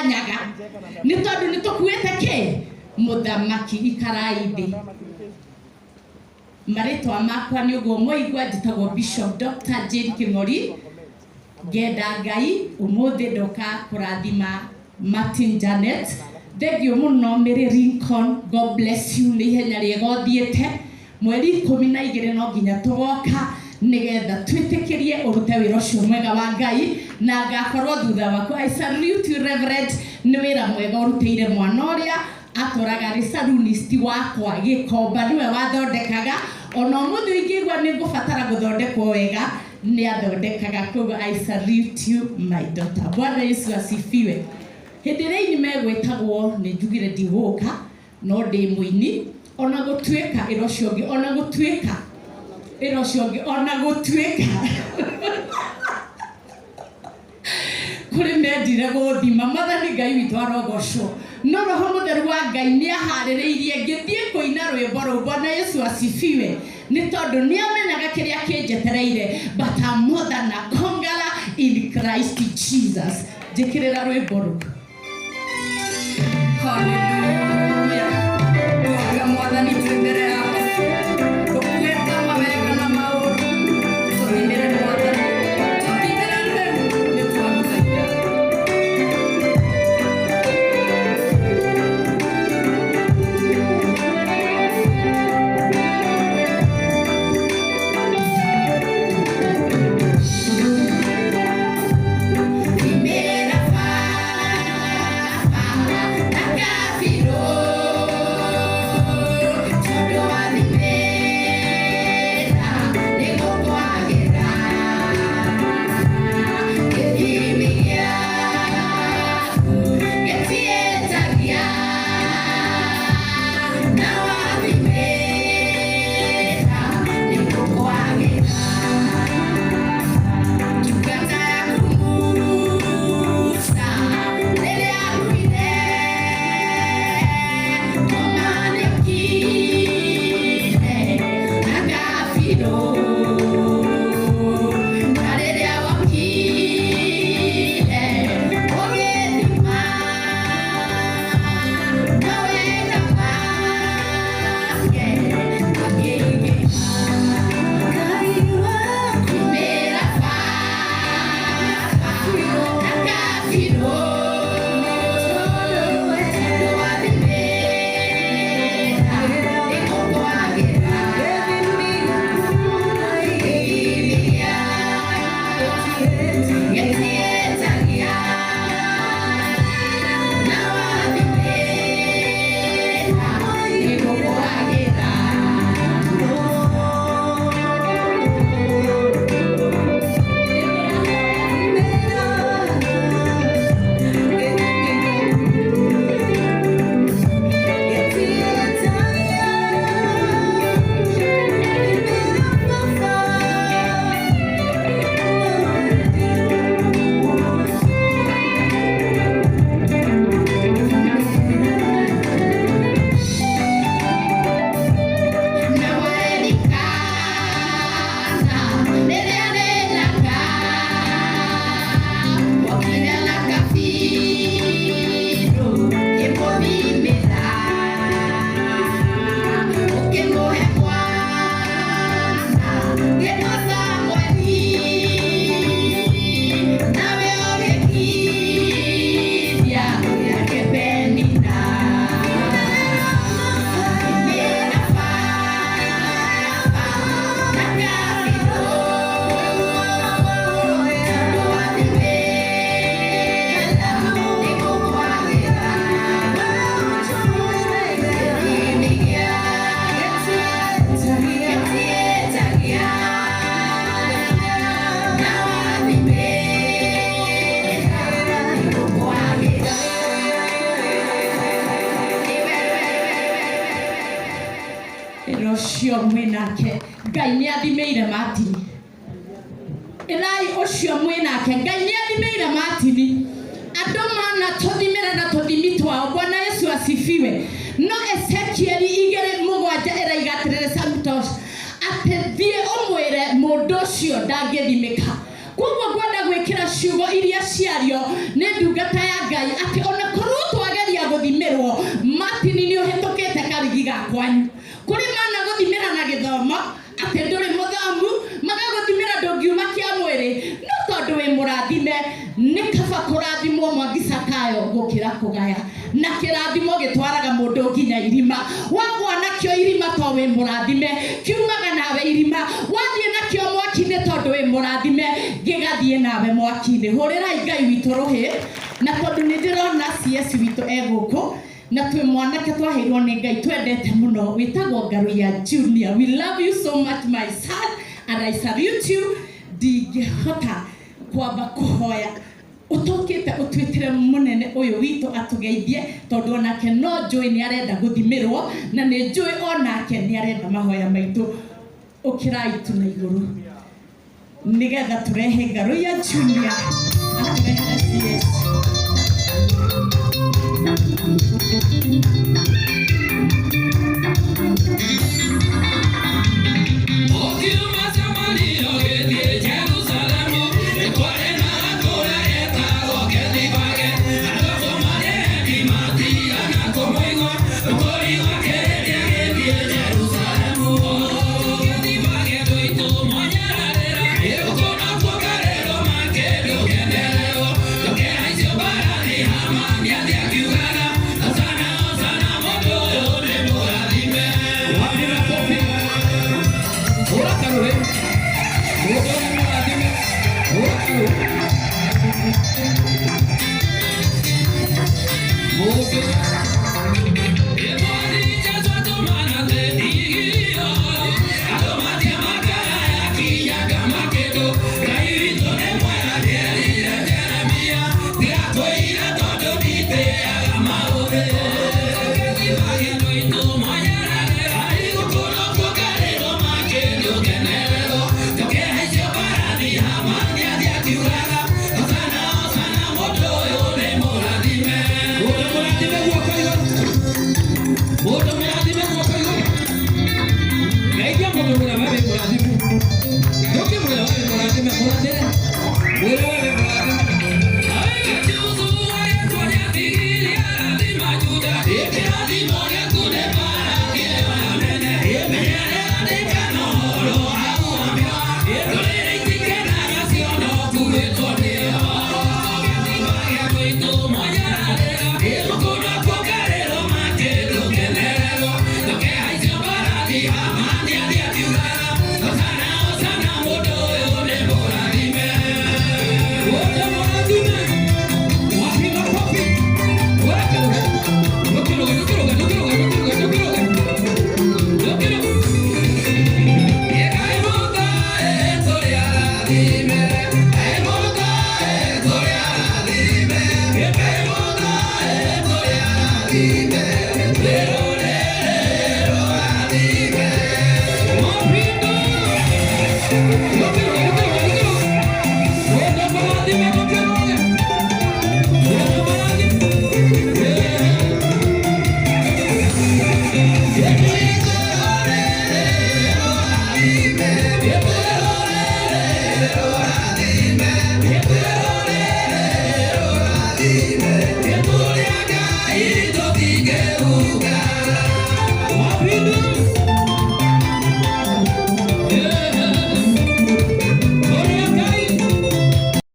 Nyaga nĩ tondũ nĩ tũkuĩte kĩ mũthamaki. Ikarai thĩ. Marĩtwa makwa nĩ ũguo mwaigua, njĩtagwo Bishop Dr. Jane Kĩng'ori. Ngenda Ngai ũmũthĩ ndoka kũrathima Martin Janet. Thengiũ mũno Mary Lincoln, God bless you, nĩ ihenya rĩega ũthiĩte. Mweri 12 no nginya tũgoka nĩgetha twĩtĩkĩrie ũrute wĩra ũcio mwega wa Ngai, na ngakorwo thutha waku. I salute you Reverend, nĩ wĩra mwega ũrutĩire mwana ũrĩa atũraga arĩ salonist wakwa Gĩkomba, nĩwe wathondekaga. Ona ũmũthĩ ingĩigua nĩ ngũbatara gũthondekwo wega, nĩ athondekaga. Koguo I salute you my daughter. Bwana Yesu asifiwe. Hĩndĩ ĩrĩa aini megwĩtagwo nĩ njugire ndigũka, no ndĩ mũini ona gũtuĩka ĩra ũcio ũngĩ, ona gũtuĩka ĩra ũcio ũngĩ, ona gũtuĩka kũrĩ mendire gũthima. Mwathani Ngai witũ arogocwo. No Roho Mũtheru wa Ngai nĩ aharĩrĩirie ngĩthiĩ kũina rwĩmbo rũu. Bwana Yesu asifiwe. Nĩ tondũ nĩ amenyaga kĩrĩa kĩnjetereire, but I'm more than a conqueror in Christ Jesus. Njĩkĩrĩra rwĩmbo rũu. Hallelujah. Twoka Mwathani twĩ mbere yaku. Tũkuĩte mawega na maũru. Tũthimĩre Mwathani. Tũthimĩre rĩu nĩ twagũthaitha. Thimĩra baba na kabirũ, tondũ wathimĩra nĩ gũkwagĩra. Gĩthimi gĩaku gĩtiĩtagia, na wathimĩra nĩ gũkwagĩra. Ndungata yaku Musa rĩrĩa akuire, ngoma nĩokire na kabirũ. Na rĩrĩa wokire ũgĩthima mawega make makĩingĩha. Thimĩra baba na kabirũ, tondũ wathimĩra nĩ gũkwagĩra. Gĩthimi gĩaku gĩtiĩtagia, na wathimĩra nĩ gũkwagĩra. Na werikana rĩrĩa rĩraga, wokire na kabirũ kĩmũthimĩra, ũkĩmũhe mwana gĩtwo Samueli, nawe ũgĩkiria yake Penina. Thimĩra baba na kabirũ, tondũ wathimĩra nĩ gũkwagĩra. Gĩthimi gĩaku gĩtiĩtagia, na wathimĩra nĩ gũkwagĩra. Ĩra ũcio mwĩnake Ngai nĩ athimĩire Martin. Ĩrai ũcio mwĩnake Ngai nĩ athimĩire Martin. Andũ mana tũthimĩra na tũthimi twao. Bwana Yesu asifiwe. No Ezekieli 2:7 ĩraiga atĩrĩrĩ, Santos, atĩ thiĩ ũmwĩre mũndũ ũcio ndangĩthimĩka. Koguo ngwenda gwĩkĩra ciugo iria ciario nĩ ndungata ya Ngai atĩ ona Zakayo gũkĩra kũgaya na kĩrathimo gĩtwaraga mũndũ nginya irima. Wagwa nakĩo irima to wĩ mũrathime, kiumaga nawe irima. Wathiĩ nakĩo mwaki-inĩ tondũ wĩ mũrathime, gĩgathiĩ nawe mwaki-inĩ. Hũrĩrai Ngai witũ rũhĩ, na tondũ nĩ ndĩrona CS witũ e gũkũ na twĩ mwanake twaheirwo nĩ Ngai twendete mũno, wĩtagwo Ngaruiya Junior. We love you so much my son and I salute you. Ndingĩhota kwamba kũhoya utokite utwitire munene uyu witu atugeithie tondu onake no njui ni arenda guthimirwo na ni njui onake ni arenda mahoya maitu. Ukirai tu na iguru nigetha turehe Ngaruiya Junior aturehere CS. Move.